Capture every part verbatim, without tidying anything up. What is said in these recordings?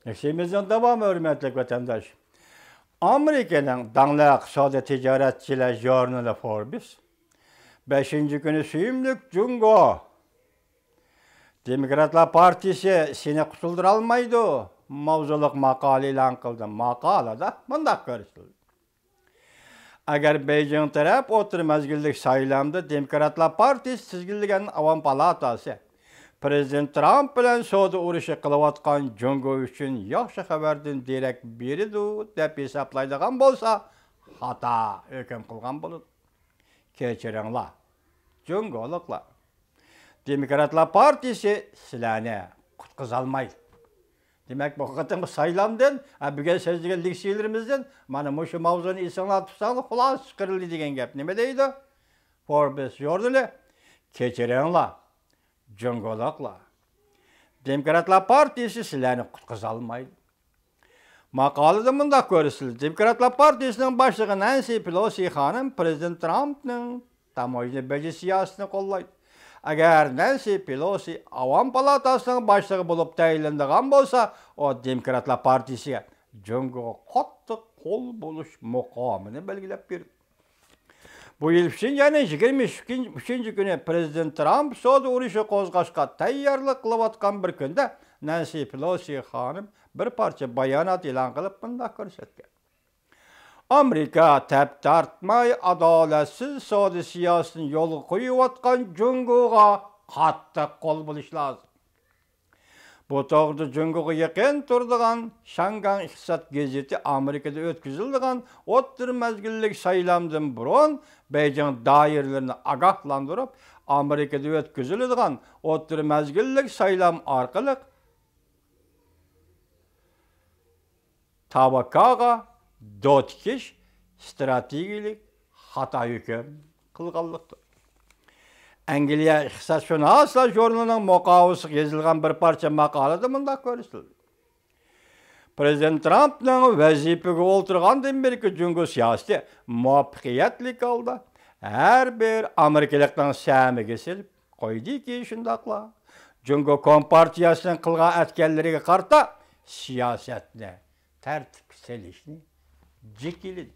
ئىشىمىزنىڭ داۋامى، ھۆرمەتلىك ۋەتەنداش. ئامېرىكىنىڭ داڭلىق سودا تىجارەتچىلەر ژۇرنىلى فوربس بەشىنچى كۈنى سۆيۈملۈك جۇڭگو دېموكراتلار پارتىيىسى سېنى قۇتۇلدۇرالمايدۇ ماۋزۇلۇق ماقالە ئېلان قىلدى. ماقالىدە مۇنداق كۆرسىتىلدى. ئەگەر بېيجىڭ تەرەپ ئوتتۇرا مەزگىللىك سايلامدا دېموكراتلار پارتىيىسى تىزگىنلىگەن ئاۋام پالاتاسى پىرېزىدېنت ترامپ بىلەن سودا ئۇرۇشى قىلىۋاتقان جۇڭگو ئۈچۈن ياخشى خەۋەردىن دېرەك بېرىدۇ دەپ ھېسابلايدىغان بولسا، خاتا ھۆكۈم قىلغان بولىدۇ. كەچۈرۈڭلار، جۇڭگولۇقلار. دېموكراتلار پارتىيىسى سىلەرنى قۇتقۇزالمايدۇ. دېمەك، بۇ قېتىمقى سايلامدىن، ھە، بۈگۈن سۆزلىگەن لېكسىيىلىرىمىزدىن مانا مۇشۇ ماۋزۇنى ئېسىڭلاردا تۇتساڭلار، خۇلاسە چىقىرىلدى دېگەن گەپ. نېمە دەيدۇ؟ فوربس ژۇرنىلى، كەچۈرۈڭلار، جۇڭگولۇقلار. دېموكراتلار پارتىيىسى سىلەرنى قۇتقۇزالمايدۇ. ماقالىدە مۇنداق كۆرسىتىلدى: دېموكراتلار پارتىيىسىنىڭ باشلىقى نەنسى پېلوسى خانىم پىرېزىدېنت ترامپنىڭ تاموژنا بېجى سىياسىتىنى قوللايدۇ. ئەگەر نەنسى پېلوسى ئاۋام پالاتاسىنىڭ باشلىقى بولۇپ تەيىنلىنىدىغان بولسا، ئۇ دېموكراتلار پارتىيىسىگە جۇڭگوغا قاتتىق قول بولۇش مۇقامىنى بەلگىلەپ بېرىدۇ. بۇ يىل ئۈچىنچى ئاينىڭ يىگىرمە ئۈچىنچى كۈنى پىرېزىدېنت ترامپ سودا ئۇرۇشى قوزغاشقا تەييارلىق قىلىۋاتقان بىر كۈندە، نەنسى پېلوسى خانىم بىر پارچە بايانات ئېلان قىلىپ مۇنداق كۆرسەتكەن: ئامېرىكا تەپ تارتماي ئادالەتسىز سودا سىياسىتىنى يولغا قويۇۋاتقان جۇڭگوغا قاتتىق قول بولۇش لازىم. بۇ توغرىدا جۇڭگوغا يېقىن تۇرىدىغان شياڭگاڭ ئىقتىساد گېزىتى ئامېرىكىدا ئۆتكۈزۈلىدىغان ئوتتۇرا مەزگىللىك سايلامدىن بۇرۇن بېيجىڭ دائىرىلىرىنى ئاگاھلاندۇرۇپ، ئامېرىكىدا ئۆتكۈزۈلىدىغان ئوتتۇرا مەزگىللىك سايلام ئارقىلىق تاۋاكاغا دو تىكىش ستراتېگىيەلىك خاتا ھۆكۈم قىلغانلىقتۇر. ئەنگلىيە ئىقتىسادشۇناسلار ژۇرنىلىنىڭ مۇقاۋىسىگە يېزىلغان بىر پارچە ماقالىدە مۇنداق كۆرسىتىلدى: پىرېزىدېنت ترامپنىڭ ۋەزىپىگە ئولتۇرغاندىن بېرىكى جۇڭگو سىياسىتى مۇۋەپپەقىيەتلىك ھالدا ھەر بىر ئامېرىكىلىقنىڭ سەمىگە سېلىپ قويدىكى، شۇنداقلا جۇڭگو كومپارتىيەسىنىڭ قىلغان ئەتكەنلىرىگە قارىتا سىياسەتنى تەرتىپكە سېلىشنى جېكىلىدى.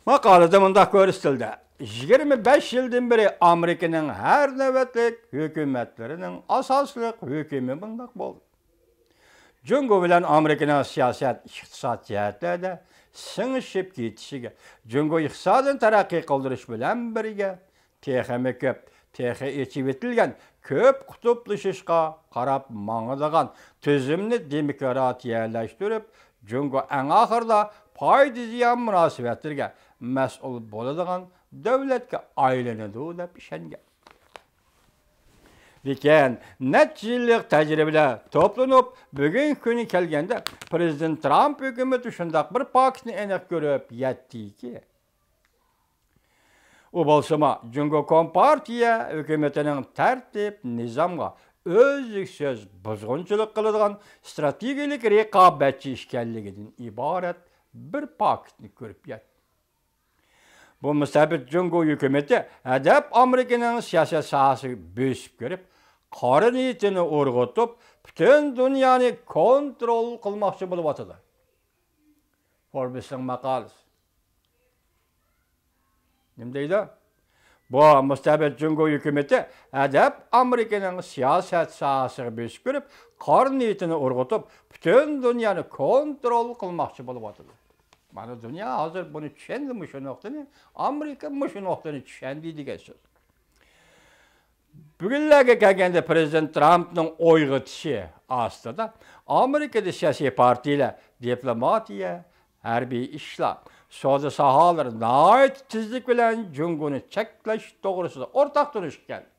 ماقالىدە مۇنداق كۆرسىتىلدى: يىگىرمە بەش يىلدىن بېرى ئامېرىكىنىڭ ھەر نۆۋەتلىك ھۆكۈمەتلىرىنىڭ ئاساسلىق ھۆكۈمى مۇنداق بولدى. جۇڭگو بىلەن ئامېرىكىنىڭ سىياسەت، ئىقتىساد جەھەتلەردە سىڭىشىپ كېتىشىگە، جۇڭگو ئىقتىسادىنى تەرەققىي قىلدۇرۇش بىلەن بىرگە، تېخىمۇ كۆپ، تېخى ئېچىۋېتىلگەن كۆپ قۇتۇپلىشىشقا قاراپ ماڭىدىغان تۈزۈمنى دېموكراتىيەلەشتۈرۈپ، جۇڭگو ئەڭ ئاخىرىدا پايدا زىيان مۇناسىۋەتلىرىگە مەسئۇل بولىدىغان دۆلەتكە ئايلىنىدۇ دەپ ئىشەنگەن. لېكىن نەچچە يىللىق تەجرىبىلەر توپلىنىپ، بۈگۈنكى كۈنگە كەلگەندە، پىرېزىدېنت ترامپ ھۆكۈمىتى شۇنداق بىر پاكىتنى ئېنىق كۆرۈپ يەتتىكى، ئۇ بولسىمۇ جۇڭگو كومپارتىيە ھۆكۈمىتىنىڭ تەرتىپ، نىزامغا ئۈزلۈكسىز بۇزغۇنچىلىق قىلىدىغان ستراتېگىيەلىك رىقابەتچى ئىكەنلىكىدىن ئىبارەت بىر پاكىتنى كۆرۈپ يەتتى. بۇ مۇستەبىت جۇڭگو ھۆكۈمىتى ھەدەپ ئامېرىكىنىڭ سىياسەت ساھەسىگە بۆسۈپ كىرىپ، قارا نىيىتىنى ئۇرغۇتۇپ، پۈتۈن دۇنيانى كونترول قىلماقچى بولۇۋاتىدۇ. فوربسنىڭ ماقالىسى. نېمە دەيدۇ؟ بۇ مۇستەبىت جۇڭگو ھۆكۈمىتى ھەدەپ ئامېرىكىنىڭ سىياسەت ساھەسىگە بۆسۈپ كىرىپ، قارا نىيىتىنى ئۇرغۇتۇپ، پۈتۈن دۇنيانى كونترول قىلماقچى بولۇۋاتىدۇ. مانا دۇنيا ھازىر بۇنى چۈشەندى، مۇشۇ نۇقتىنى، ئامېرىكا مۇشۇ نۇقتىنى چۈشەندى دېگەن سۆز. بۈگۈنلەرگە كەلگەندە، پىرېزىدېنت ترامپنىڭ ئويغىتىشى ئاستىدا ئامېرىكىدا سىياسىي پارتىيىلەر، دىپلوماتىيە، ھەربىي ئىشلار، سودا ساھەلىرى ناھايىتى تېزلىك بىلەن جۇڭگونى چەكلەش توغرىسىدا ئورتاق تونۇشقا كەلدى.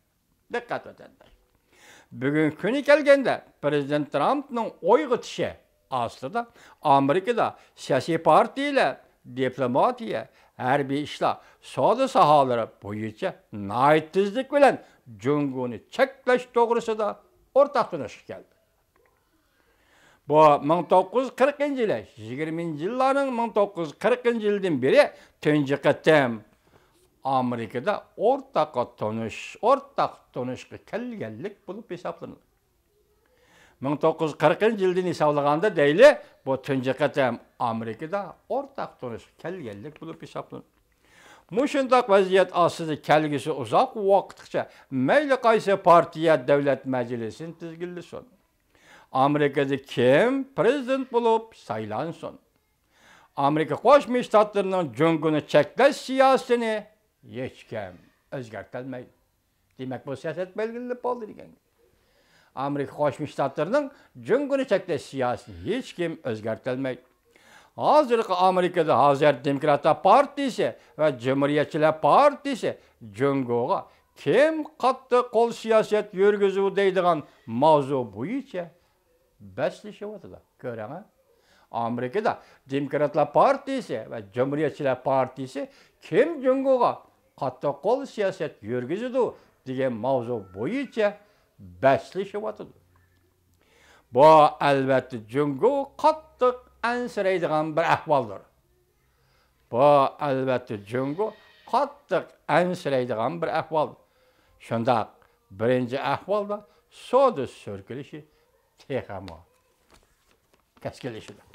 دىققەت، ۋەتەنداش! بۈگۈنكى كۈنى كەلگەندە، پىرېزىدېنت ترامپنىڭ ئويغىتىشى ئاستىدا ئامېرىكىدا سىياسىي پارتىيىلەر، دىپلوماتىيە، ھەربىي ئىشلار، سودا ساھەلىرى بويىچە ناھايىتى تېزلىك بىلەن جۇڭگونى چەكلەش توغرىسىدا ئورتاق تونۇشقا كەلدى. بۇ مىڭ توققۇز يۈز قىرىقىنچى يىلى، يىگىرمىنچى يىللارنىڭ مىڭ توققۇز يۈز قىرىقىنچى يىلىدىن بېرى تۇنجى قېتىم ئامېرىكىدا ئورتاققا تونۇش، ئورتاق تونۇشقا كەلگەنلىك بولۇپ ھېسابلىنىدۇ. مىڭ توققۇز يۈز قىرىقىنچى يىلدىن ھېسابلىغاندا دەيلى، بۇ تۇنجى قېتىم ئامېرىكىدا ئورتاق تونۇشقا كەلگەنلىك بولۇپ ھېسابلىنىدۇ. مۇشۇنداق ۋەزىيەت ئاستىدا كەلگۈسى ئۇزاق ۋاقىتقىچە مەيلى قايسى پارتىيە دۆلەت مەجلىسىنى تىزگىنلىسۇن، ئامېرىكىدا كىم پرېزىدېنت بولۇپ سايلانسۇن، ئامېرىكا قوشما شتاتلىرىنىڭ جۇڭگونى چەكلەش سىياسىتىنى ھېچكىم ئۆزگەرتەلمەيدۇ. دېمەك، بۇ سىياسەت بەلگىلىنىپ بولدى دېگەن گەپ. ئامېرىكا قوشما شتاتلىرىنىڭ جۇڭگونى چەكلەش سىياسىتىنى ھېچكىم ئۆزگەرتەلمەيدۇ. ھازىرقى ئامېرىكىدا ھازىر دېموكراتلار پارتىيىسى ۋە جۇمھۇرىيەتچىلەر پارتىيىسى جۇڭگوغا كىم قاتتىق قول سىياسەت يۈرگۈزىدۇ دەيدىغان ماۋزۇ بويىچە بەسلىشىۋاتىدۇ. كۆرۈڭە. ئامېرىكىدا دېموكراتلار پارتىيىسى ۋە جۇمھۇرىيەتچىلەر پارتىيىسى كىم جۇڭگوغا قاتتىق قول سىياسەت يۈرگۈزىدۇ دېگەن ماۋزۇ بويىچە بەسلىشىۋاتىدۇ. بۇ، ئەلۋەتتە، جۇڭگو قاتتىق ئەنسىرەيدىغان بىر ئەھۋالدۇر. بۇ، ئەلۋەتتە، جۇڭگو قاتتىق ئەنسىرەيدىغان بىر ئەھۋال. شۇنداق، بىرىنچى ئەھۋالدا سودا سۈركىلىشى تېخىمۇ كەسكىنلىشىدۇ.